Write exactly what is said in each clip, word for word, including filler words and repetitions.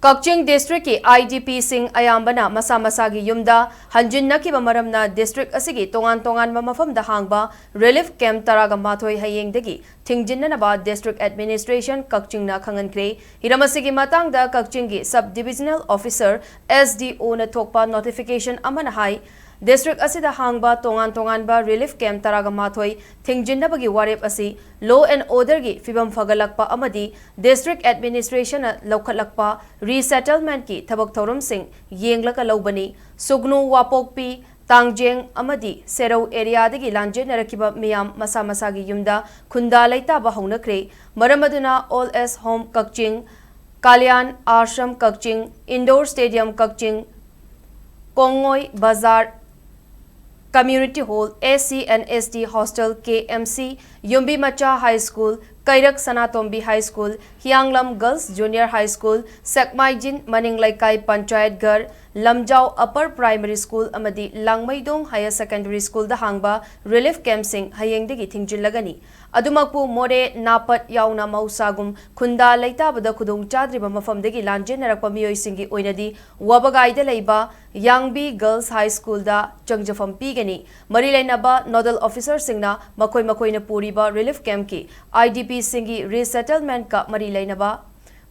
ꯀꯛꯆꯤꯡ district ꯀꯤ I D P ꯁꯤꯡ ꯑꯌꯥꯝꯕꯅ ꯃꯁꯥ ꯃꯁꯥꯒꯤ ꯌꯨꯝꯗ ꯍꯟꯖꯤꯟꯅꯈꯤꯕ ꯃꯔꯝꯅ district ꯑꯁꯤꯒꯤ ꯇꯣꯉꯥꯟ ꯇꯣꯉꯥꯟꯕ ꯃꯐꯝꯗ ꯍꯥꯡꯕ relief camp ꯇꯔꯥꯒ ꯃꯥꯊꯣꯏ ꯍꯌꯦꯡꯗꯒꯤ ꯊꯤꯡꯖꯤꯟꯅꯅꯕ district administration ꯀꯛꯆꯤꯡꯅ ꯈꯪꯍꯟꯈ꯭ꯔꯦ꯫ ꯍꯤꯔꯝ ꯑꯁꯤꯒꯤ ꯃꯇꯥꯡꯗ ꯀꯛꯆꯤꯡꯒꯤ sub divisional officer, S D O ꯅ ꯊꯣꯛꯄ notification ꯑꯃꯅ ꯍꯥꯏ, district ꯑꯁꯤꯗ ꯍꯥꯡꯕ ꯇꯣꯉꯥꯟ ꯇꯣꯉꯥꯟꯕ relief camp ꯇꯔꯥꯒ ꯃꯥꯊꯣꯏ ꯊꯤꯡꯖꯤꯟꯅꯕꯒꯤ ꯋꯥꯔꯦꯞ ꯑꯁꯤ law and order ꯒꯤ ꯐꯤꯕꯝ ꯐꯒꯠꯂꯛꯄ ꯑꯃꯗꯤ district administration ꯅ ꯂꯧꯈꯠꯂꯛꯄ resettlement ꯀꯤ ꯊꯕꯛ ꯊꯧꯔꯝꯁꯤꯡ ꯌꯦꯡꯂꯒ ꯂꯧꯕꯅꯤ꯫ ꯁꯨꯒꯅꯨ, ꯋꯥꯄꯣꯛꯄꯤ, ꯇꯥꯡꯖꯦꯡ ꯑꯃꯗꯤ ꯁꯦꯔꯧ area ꯗꯒꯤ ꯂꯥꯟꯖꯦꯟꯅꯔꯛꯈꯤꯕ ꯃꯤꯌꯥꯝ ꯃꯁꯥ ꯃꯁꯥꯒꯤ ꯌꯨꯝꯗ ꯈꯨꯟꯗꯥ ꯂꯩꯇꯥꯕ ꯍꯧꯅꯈ꯭ꯔꯦ꯫ ꯃꯔꯝ ꯑꯗꯨꯅ Old Age Home ꯀꯛꯆꯤꯡ, ꯀꯥꯂꯤꯌꯥꯟ ꯑꯥꯁ꯭ꯔꯝ ꯀꯛꯆꯤꯡ, Indoor Stadium ꯀꯛꯆꯤꯡ, ꯀꯣꯡꯉꯣꯏ ꯕꯖꯥꯔ Community Hall, S C and S T Hostel, K M C, ꯌꯨꯝꯕꯤ ꯃꯆꯥ High School, ꯀꯩꯔꯛ ꯁꯅꯥꯇꯣꯝꯕꯤ High School, ꯍꯤꯌꯥꯡꯂꯝ Girls Junior High School, ꯁꯦꯛꯃꯥꯏꯖꯤꯟ ꯃꯅꯤꯡ ꯂꯩꯀꯥꯏ ꯄꯟꯆꯥꯌꯠ ꯘꯔ, ꯂꯝꯖꯥꯎ Upper Primary School ꯑꯃꯗꯤ ꯂꯥꯡꯃꯩꯗꯣꯡ Higher Secondary School ꯗ ꯍꯥꯡꯕ relief camp ꯁꯤꯡ ꯍꯌꯦꯡꯗꯒꯤ ꯊꯤꯡꯖꯤꯜꯂꯒꯅꯤ꯫ ꯑꯗꯨꯃꯛꯄꯨ ꯃꯣꯔꯦ, ꯅꯥꯄꯠ ꯌꯥꯎꯅ ꯃꯍꯧꯁꯥꯒꯨꯝ ꯈꯨꯟꯗꯥ ꯂꯩꯇꯥꯕꯗ ꯈꯨꯗꯣꯡ ꯆꯥꯗ꯭ꯔꯤꯕ ꯃꯐꯝꯗꯒꯤ ꯂꯥꯟꯖꯦꯟꯅꯔꯛꯄ ꯃꯤꯑꯣꯏꯁꯤꯡꯒꯤ ꯑꯣꯏꯅꯗꯤ ꯋꯥꯕꯒꯥꯏꯗ ꯂꯩꯕ ꯌꯥꯡꯕꯤ Girls High School ꯗ ꯆꯪꯖꯐꯝ ꯄꯤꯒꯅꯤ꯫ ꯃꯔꯤ ꯂꯩꯅꯕ nodal officer ꯁꯤꯡꯅ ꯃꯈꯣꯏ ꯃꯈꯣꯏꯅ ꯄꯨꯔꯤꯕ relief camp ꯀꯤ I D P ꯁꯤꯡꯒꯤ resettlement ꯀ ꯃꯔꯤ ꯂꯩꯅꯕ,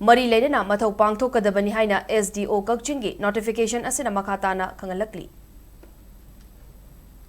ꯃꯔꯤ ꯂꯩꯅꯅ ꯃꯊꯧ ꯄꯥꯡꯊꯣꯛꯀꯗꯕꯅꯤ ꯍꯥꯏꯅ S D O ꯀꯛꯆꯤꯡꯒꯤ notification ꯑꯁꯤꯅ ꯃꯈꯥ ꯇꯥꯅ ꯈꯪꯍꯜꯂꯛꯂꯤ꯫